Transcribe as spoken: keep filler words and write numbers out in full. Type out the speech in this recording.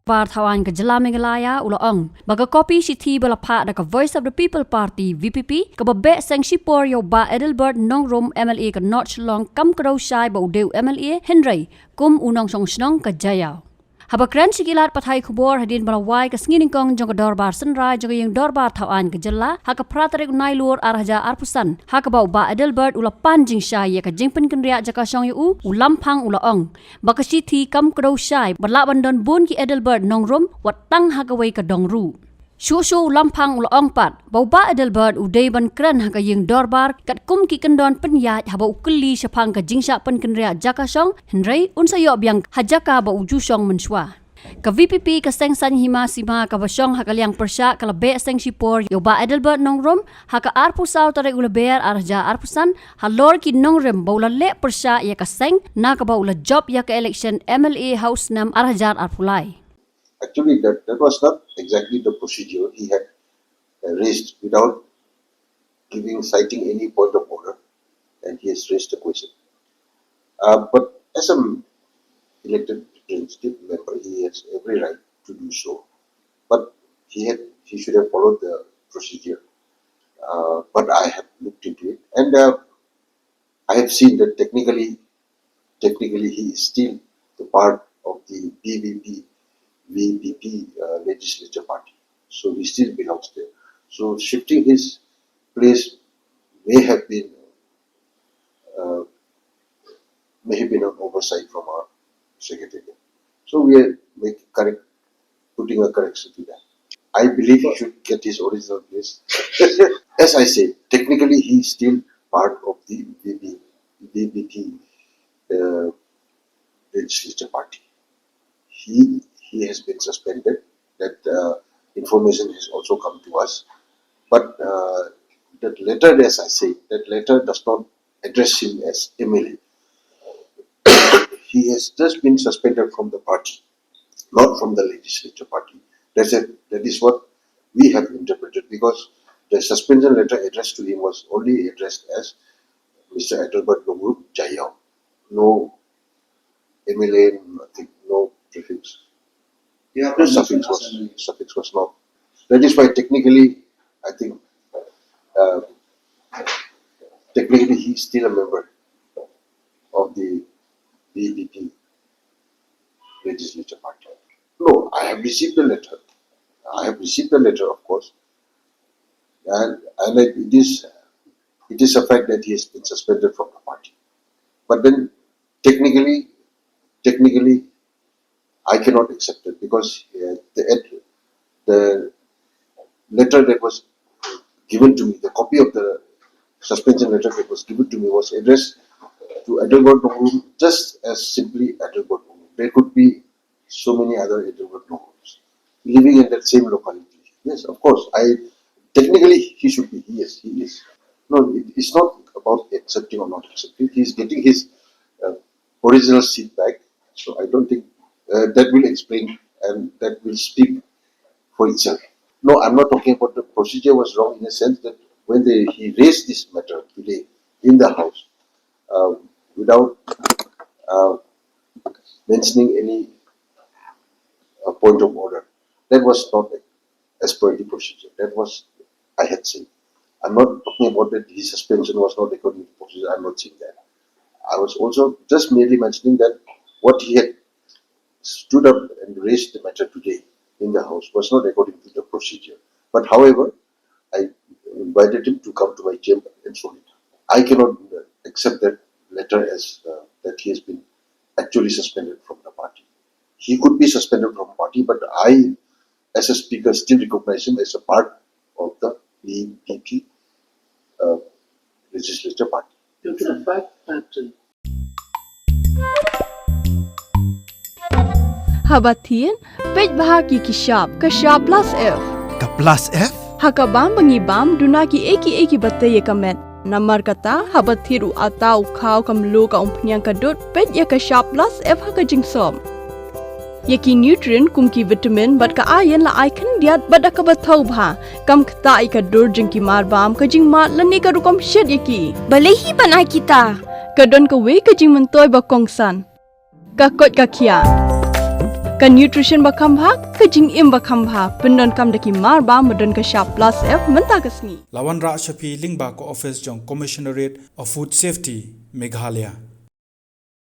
Dorbar Thawaiñ ka Jylla Meghalaya u la ong ba ka kopi shithi ba la phah da ka Voice of the People Party, V P P, kaba beh seng shipor ïa u Bah Adelbert Nongrum, M L A ka North Shillong, kam kdew shai ba u dei u M L A, hynrei kum u nongshong shnong ka Jaïaw. Haba kren sha ki lad pathai khubor hadien ba la wai ka sngi nyngkong jong ka Dorbar Synrai jong ka Ïing Dorbar Thawaiñ ka Jylla ha ka phra tarik u Nailur ar hajar arphew san, ha kaba u Bah Adelbert u la pan jingshai ïa ka jingpynkynriah jaka shong ïa u, u Lamphang u la ong ba ka shithi kam kdew shai, bad lah ban don bun ki Adelbert Nongrum wat tang ha kawei ka dong ruh. Shuh shuh u Lamphang u la ong pat ba u Bah Adelbert u dei ban kren ha ka ïing dorbar katkum ki kyndon pynïaid haba u kylli shaphang ka jingshah pynkynriah jaka shong, hynrei un sa ïoh biang ha jaka ba u ju shong mynshuwa. Ka V P P ka seng saiñ hima sima kaba shong ha ka liang pyrshah ka la beh seng shipor ïa u Bah Adelbert Nongrum ha ka arphew saw tarik u Lber ar hajar arphew san, halor ki nongrim ba u la leh pyrshah ïa ka seng na kaba u la jop ïa ka election M L A ha u snem ar hajar arphew lai. Actually, that, that was not exactly the procedure he had, uh, raised without giving, citing any point of order, and he has raised the question. Uh, but as an elected representative member, he has every right to do so. But he had, he should have followed the procedure. Uh, but I have looked into it, and, uh, I have seen that technically, technically he is still the part of the V V P, V P P, uh, legislature party. So he still belongs there. So shifting his place may have been, uh, may have been an oversight from our secretariat. So we are make correct, putting a correction to that. I believe he should get his original place. As I say, technically he is still part of the V P, V P P, uh, legislature party. He, he has been suspended. That, uh, information has also come to us. But, uh, that letter, as I say, that letter does not address him as M L A. He has just been suspended from the party, not from the legislature party. That's it. That is what we have interpreted, because the suspension letter addressed to him was only addressed as Mister Adelbert Nongrum Jaïaw. No M L A, nothing, no prefix. Yeah, no suffix was, suffix was not. That is why technically, I think, uh, technically he is still a member of the V P P legislature party. No, I have received the letter. I have received the letter, of course. And, and it is, it is a fact that he has been suspended from the party. But then technically, technically, I cannot accept it because, uh, the ad-, the letter that was given to me, the copy of the suspension letter that was given to me was addressed to Adelbert Nongrum, just as simply Adelbert Nongrum. There could be so many other Adelbert Nongrums living in that same locality. Yes, of course. I, technically he should be. Yes, he is. No, it, it's not about accepting or not accepting. He is getting his, uh, original seat back. So I don't think, uh, that will explain and that will speak for itself. No, I'm not talking about the procedure was wrong in the sense that when they, he raised this matter today in the House, uh, without, uh, mentioning any, uh, point of order, that was not as per the procedure. That was, I had said. I'm not talking about that his suspension was not according to procedure. I'm not saying that. I was also just merely mentioning that what he had stood up and raised the matter today in the House was not according to the procedure. But however, I invited him to come to my chamber and so did. I cannot, uh, accept that letter as, uh, that he has been actually suspended from the party. He could be suspended from party, but I, as a speaker, still recognize him as a part of the V P P, uh, legislature party. It's a fact that, uh, Haba thied, peit bha ki ki shap, ka shap plus F. Ka plus F? Ha ka bam ba ngi bam, duna ki ei ki ei kiba tei ïa ka met. Namar kata, haba thied u atta u khaw ka mluh ka umphniang ka dud, peit ïa ka shap plus F ha ka jingsop. Ïa ki nutrient kum ki vitamin bad ka iron la ai khyndiat bad da kaba thaw bha. Kam ktah ïa ka dur jong ki marbam, ka jingmad lane ka rukom shet ïa ki. Balei hi ban ai kita? Ka don kawei ka jingmyntoi ba kongsan. Ka koit ka khiah. Ka nutrition ba kham bha, ka jingim ba kham bha, pyndonkam da ki mar ba ma don ka shap plus F mynta ka sngi. La wanrah sha phi lyngba ka office jong Commissionerate of Food Safety, Meghalaya.